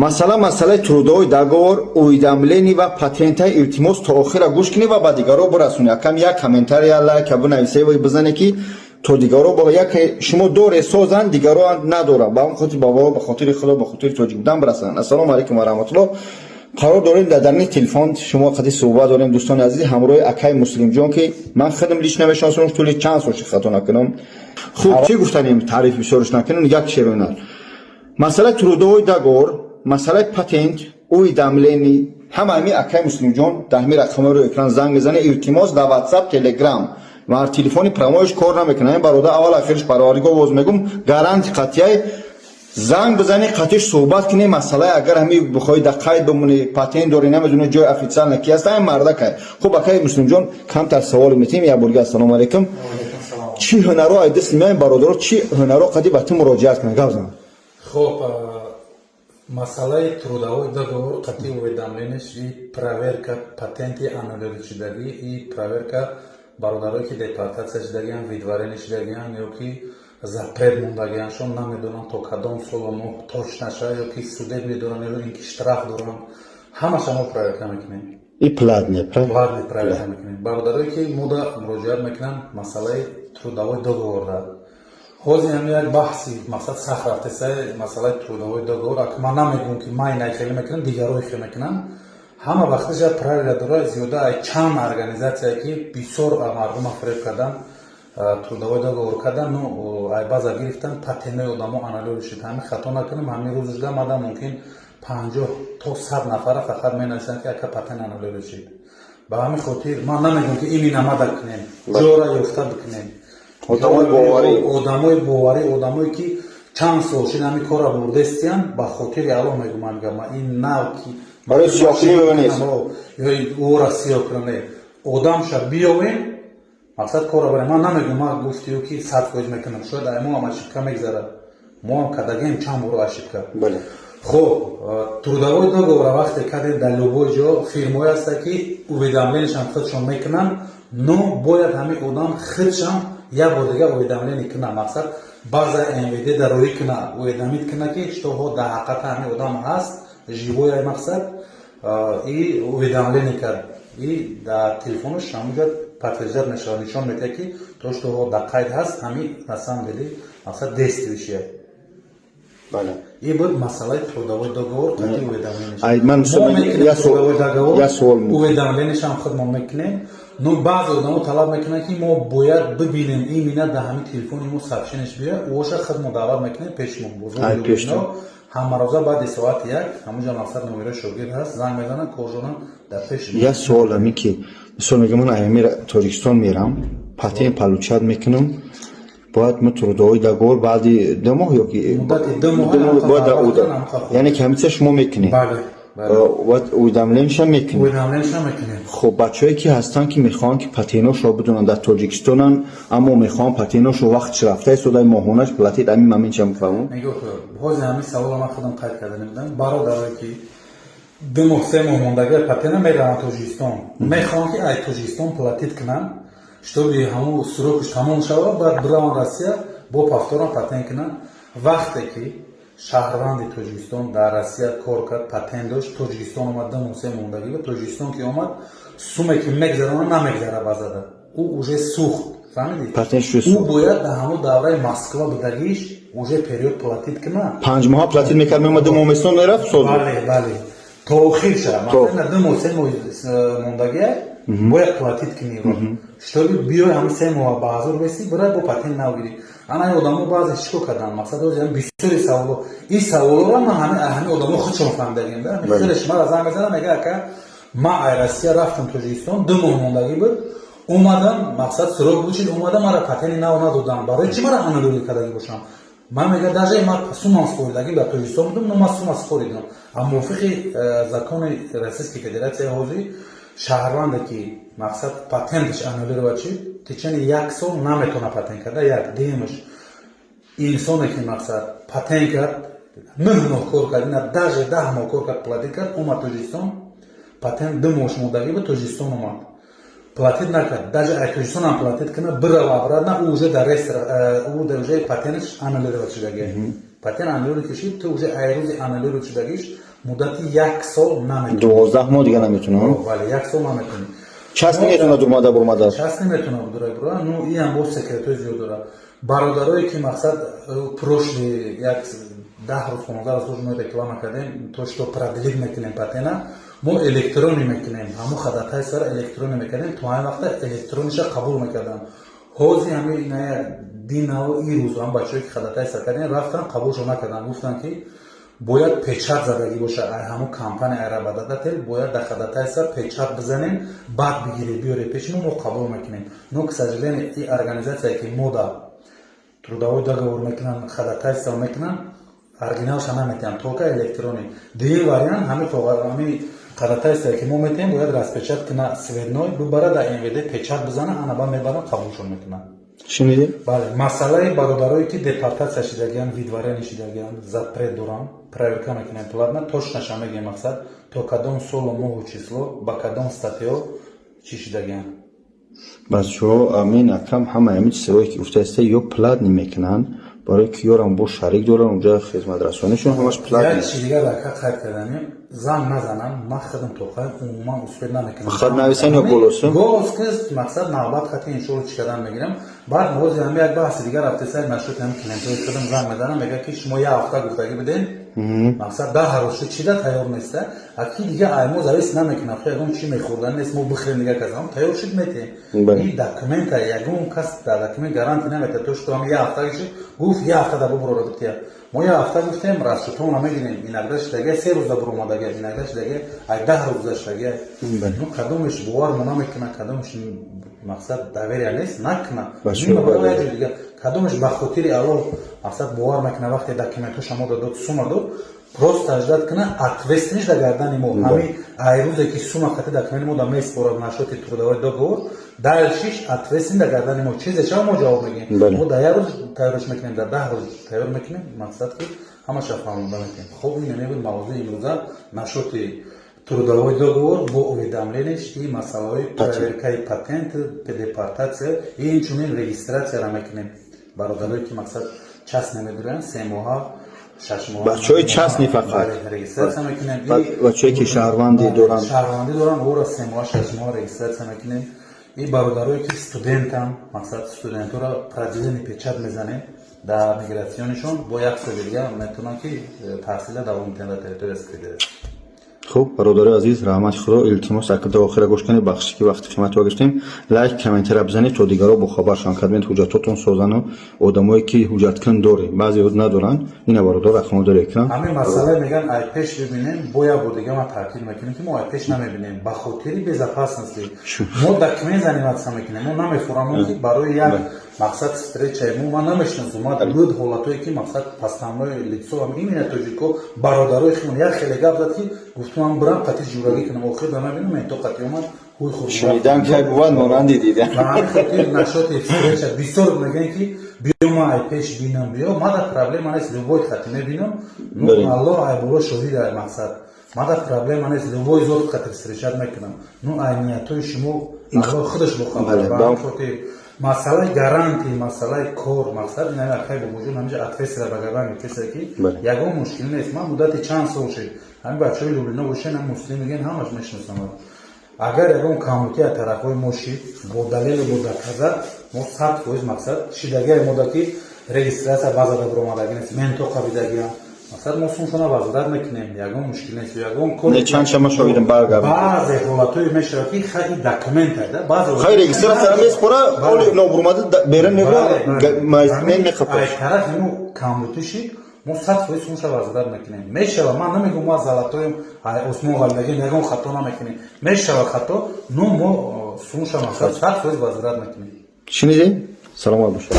Масъала, масъалаи трудовой договор, уведомление ва патентаи. Илтимос, то охира гӯш кунӣ ва ба дигарро бирасонӣ. Акам як комментария, лайка бинависе ва бизане, ки то дигарро ба як шумо доре созанд, дигарро надоранд. Ба он хотир ба хотири Худо, ба хотири тоҷик будан бирасонанд. Ассалому алайкум ва раҳматуллоҳ. Қарор дорем дар дарни телефон шумо қади суҳбат дорем, дӯстони азиз, ҳамроҳи акаи Муслимҷон, ки ман худам лично мешиносам, тӯли чанд сол, хато накунам. Хуб, чӣ гуфтанем, таъриф бисёрш накунем, як шероинат. Масъалаи трудовой договор, масъалаи патент, уведомление, ҳама ҳами акаи Муслимҷон дар ҳами рақамҳои экран занг мезане. Илтимос, дар WhatsApp, Telegram ва телефони прямой ш кор намекунад. Ин бародар аввал ахирш парвардигор боз мегум, гаранти қатъияй. Занг бизанӣ, қатъиш суҳбат кунӣ. Масъалаи агар ҳами бихоҳӣ дар қайд бимонӣ, патент дорӣ, намедонӣ ҷои официально ки аст, ҳамин мардакай. Хуб, акаи Муслимҷон, камтар саволе метиҳем як борга. Ассалому алайкум. Чӣ ҳунаро ай даст меоем, бародаро, чӣ ҳунаро қади ба ту муроҷиат кунанд? Гап зан. Хуб, масъалаи трудовой договор қатъи уведомление ш и проверка патенти аннулировать шудагӣ и проверка бародарое, ки депортатсия шудагианд, выдворение шудагианд ё ки запрет мондагианшон, намедонанд то кадом солу моҳ точно ша, ё ки судебный доранд, ё ин ки штраф доранд, ҳамаша мо проверка мекунем. И платный? Платный проверка мекунем. Бародарое, ки мода муроҷиат мекунанд, масъалаи трудовой договор да ҳозир ҳам як баҳси мақсад сахт рафтеса. Масъалаи трудовой договор, ак ман намегӯм, ки ман инай хеле мекунам, дигаро хеле мекунам. Ҳама вақташа правила дора. Зиёда ай чанд организатсия, ки бисёр мардума фиреб кардан, трудовой договор кардан, ну, ай база гирифтан, патентҳои одамо аннулировать шуд. Ҳамин хато накунем, ҳамин рӯзашда мада мумкин 50 то 100 нафара фақат менависанд, ки ака, патент аннулировать шуд. Ба ҳамин хотир ман намегӯм, ки именно мада кунем, ҷора ёфта бикунем. Одамои боварӣ. Одамои боварӣ, одамое, ки чанд сол шид ҳамин корра бурдестиян. Ба хотири Аллоҳ мегӯм, ман ин нав ки Барои сиёҳкунӣ бибинед. Ё ӯра сиёҳ кунам, не, одамша биёвем, мақсад корра барем. Ман намегӯм, ман гуфтию ки 100% мекунам, шояд ай мо ҳам ошибка мегзарад, мо ҳам кардагием чанд бор ошибка. Хуб, трудовой договор вақте кардем, дар любой ҷо фирмое ҳаста, ки уведомление шам худшон мекунанд, но бояд ҳамин одам худшам як бор дига уведомление кунад, мақсад база МВД дароӣ куна, уведомить куна, ки что дар ҳақиқата ҳамин одам ҳаст, живой ай, мақсад и уведомление кард, и дар телефонаш ҳамонҷо подтверждать мешавад, нишон медиҳад, ки то что дар қайд ҳаст, ҳамин на самом деле, мақсад, действующий. И буд масъалаи трудовой договор қати уведомление. Ай, ман трудовой договор як суол. Уведомление шам худмон мекунем, но баъзе одамо талаб мекунанд, ки мо бояд бибинем, именно дар ҳамин телефони мо сообщение ш биёяд. Оша худмо даъват мекунем пеши мо. Ай, пешто. Ҳамароза баъди соати 1 ҳамонҷо, мақсад, номерои шогирд ҳаст, занг мезананд, коржонам дар пеши. Як суол ҳамин, ки мисол мегӯям, ман аями Тоҷикистон мерам, патент получать мекунам, бояд мо трудовой договор баъди 2 моҳ ё ки Муддати 2 моҳ. Бояд яъне ки ҳамин шумо мекунед? Бале. Бояд уведомление шам мекунед? Уведомление шам мекунем. Хуб, бачаҳое, ки ҳастанд, ки мехоҳанд, ки патентошро бидонанд, дар Тоҷикистонанд, аммо мехоҳанд патентошро, вақтш рафта истода, моҳонаш платить, ҳамин момент ча мефаҳмам. Нигоҳ кун, ҳозир ҳамин саволро ман худам қайд карда будам. Бародарое, ки 2 моҳ, 3 моҳ мондагиа патента, мераванд Тоҷикистон, мехоҳанд, ки ай Тоҷикистон платить кунанд, чтобы ҳамун срок ш тамом шавад, баъд бираванд Россия, бо повторно патент кунанд. Вақте ки шаҳрванди Тоҷикистон дар Россия кор кард, патент дошт, Тоҷикистон омад, 2 моҳ, 3 моҳ мондагӣ ба Тоҷикистон ки омад, суме ки мегзарона, намегзара базада, ӯ уже сӯхт, фаҳмидӣ? Ӯ бояд дар ҳамун давраи Москва будагиш уже период платить кунад. 5 моҳа платить мекард, меомад, 2 моҳ месон, мерафт, соз. Бале, то охир ша, масалан, 2 моҳ, 3 моҳ мондагия бояд платить кунӣ, чтобы биёй, ҳамин 3 моҳ ба ҳазор беси, бирай, бо патент нав гирӣ. Ана ин одамо баъзе чӣ кор карданд, мақсад, ҳозир бисёри саволо, ин саволоро ман ҳамин одамо худшон фаҳмидагим. Хеле шумара занг мезанам, мега: «Ака, ман ай Россия рафтам Тоҷикистон, 2 моҳ мондагӣ буд, омадам, мақсад, срок бучид, омадам, мара патенти нав надодам, барои чӣ мара аннулировать кардагӣ бошам?» Ман мега, даже ман сумам споридагӣ, ба Тоҷикистон будам, но ман сума споридам. А мувофиқи закони Российской Федерация ҳозир шаҳрванде, ки, мақсад, патенташ аннулировать шид, течение як сол наметавона патент карда. Як дуюмаш, инсоне, ки, мақсад, патент кард, 9 моҳ кор кард, ина даже 10 моҳ кор кард, платить кард, омад Тоҷикистон, патент 2 моҳш мондагӣ ба Тоҷикистон омад, платить накард, даже ай Тоҷикистон ҳам платить кунад, бирава обратно, ӯ уже дар реестр, ӯ уже патенташ аннулировать шудагӣ. Патент аннулировать кишид, ту уже ай рӯзи аннулировать шудагиш муддати як сол наметавонӣ. 12 моҳ дига наметунам. Бале, як сол наметавонӣ. Частный метавона дурмада бурмада. Частный метавона дура бура, ну иам боз секретҳои зиёд дорад. Бародарое ки, мақсад, прошлый як 10 рӯз, 15 рӯз мо реклама кардем, то что продлить мекунем патена, мо электронӣ мекунем, ҳамун ходатайствора электронӣ мекардем, то ҳамин вақта электрониша қабул мекардам. Ҳозир ҳами ина як динаву ирӯз ҳам бачаҳое ки ходатайство кардем, рафтан, қабулшо накардам, гуфтанд ки бояд печать задагӣ боша, ай ҳамун компания, ай работодатель бояд дар ходатайство печать бизанем, баъд бигиред, биёред пеши мо, мо қабул мекунем. Но, к сожалению, и организация ки мо да трудовой договор мекунанд, ходатайство мекунанд, оригиналша наметиҳанд, только электронӣ. Дуюм вариант, ҳами ҳами ходатайствое ки мо метиҳем, бояд распечатка куна, цветной бибара, дар МВД печать бизана, ана ба мебаранд, қабулшон мекунанд. Шунидем. Бале, масъалаи бародарое ки депортатсия шидагианд, выдворение шидагианд, запрет доранд, проверка мекунем платно, точноша мегӯем, мақсад, то кадом солу моҳу число, ба кадом статьё чӣ шидагианд. Бачаҳо, амин акам, ҳамаи ҳамин чизҳое ки гуфтааста, ё платный мекунанд, барои ки ёрам бо шарик доранд, унҷа хизматрасонишон ҳамаш платный. Як чизи дигар ака қайд карданем: занг назанам, ман худам тоқаем, умуман успеть намекунам. Хат нависан ё голос? Голос кист, мақсад, навбат хати иншоалло чӣ кардан мегирам. Баъд ҳозир ҳами як баҳси дигар рафтеса нашуд, ҳами клиентҳои худам занг мезанам, мегӯяд ки шумо як ҳафта гуфтагӣ будем, мақсад, 10 рӯз шуд, чида тайёр неста? Аки дига ай мо зависит намекунам, хо ягон чӣ мехӯрдан нест, мо бихӯрем, дига касам тайёр шуд, метем. Ин документа ягон кас дар документ гарантия наметад, то что ҳами як ҳафта шуд, гуфт як ҳафта да бубурора бития. Мо як ҳафта гуфтем, расчётҳоро намегирем, иногда шудагия 3 рӯза буромадагия, иногда шудагия ай 10 рӯз гузаштагия. Ну кадомеш бовар мо намекунад, кадомеш, мақсад, доверия нест, накунад дига, кадомеш ба хотири Аллоҳ, мақсад, бовар мекунад, вақте документҳоша мо дод, сума дод, просто ждать кунад, ответственность дар гардани мо. Ҳами ай рӯзе ки сума хати документи мо да меспорад нашоти трудовой договор, дальшиш ответственность дар гардани мо, чизе шава, мо ҷавоб мегӯем. Мо дар як рӯз тайёрш мекунем, дар 10 рӯз тайёр мекунем, мақсад, ки ҳамаша фаҳмонда мекунем. Хоб, ин намебуд мавзӯи имрӯза, нашоти трудовой договор бо уведомлениеш и масъалаҳои проверкаи патент, депортатсия и инчунин регистратсияра мекунем. Бародарое ки, мақсад, частный медуранд, 3 моҳа. Бачаҳои частный фақат. Регистратсия мекунем. Бачаҳое ки шаҳрвандӣ доранд. Шаҳрвандӣ доранд, ора 3 моҳа, 6 моҳа регистратсия мекунем. И бародарое ки студентам, мақсад, студентҳоро продление печать мезанем дар миграционишон, бо як соли дига метавонанд ки таҳсила давом диҳанд дар территория СПД. Хуб, бародарои азиз, раҳмати Худо, илтимос, ака, до охира гӯш кунед. Бахши ки вақти қиматро гирифтем. Лайк, комментария бизанед, то дигарро бохабар шаванд, кадмед ҳуҷҷатотон созану одамое ки ҳуҷҷаткун дорем, баъзеҳо надоранд. Ина, бародар, рақамҳо дори экран. Ҳамин масъала мегӯянд, ай пеш бибинем, бо як бор дига ман таъкид мекунем, ки мо ай пеш намебинем, ба хотири безопасности мо документ заниматься мекунем. Мо намефурамон ки барои як, мақсад, встречаи мо, ман намешиносам, ма буд ҳолатое ки, мақсад, подставное лицо, именно тоҷико, бародарои химон, як хеле гап зад ки гуфтум ман бирам қати ҷурагӣ кунам, охир да мебинам менто қати омад, ҳуй худ. Шунидан кай бувад монанди дидан. Ба ҳамин хотир нашоти встреча бисёр мегӯянд ки биё, ма ай пеш бинам, биё, мада проблема нест, любой хати мебинам. Ну Аллоҳ ай боло шоҳид ай, мақсад, мада проблема нест, любой зот хати встречать мекунам. Ну ай ниятҳои шумо Аллоҳ худаш бохабар. Ба ҳамин хотир масъалаи гарантия, масъалаи кор, мақсад, ин акай бобоҷон ҳаминҷа ответственность ба гардан гирифтеса ки ягон мушкил нест. Ман муддати чанд сол шуд, ҳамин бачаҳои Люблино бошен, ҳам муслим мегӯян, ҳамаш мешиносам. Агар ягон камбутӣ аз тарафҳои мо шид, бо далелу бо доказать, мо 100%, мақсад, шидагиаи мода ки регистратсия базада буромадагӣ нест, менто қабидагиам, мақсад, мо сумшона возврат мекунем, ягон мушкил нест, ягон кор. Не, чанд шама шоҳидам, баргардам. Баъзе ҳолатҳое мешавад ки хай документа да баъзе. Хай, регистратсия меспора, оли нобурмада берун мебура, мен меқапа. Ай тарафи мо камбутӣ шид, мо 100% сумша возврат мекунем. Мешава, ман намегӯм мо золотоем, осмон ғалидагем, ягон хато намекунем. Мешава хато, но мо сумша, мақсад, 100% возврат мекунем. Шунидем, саломат бошед.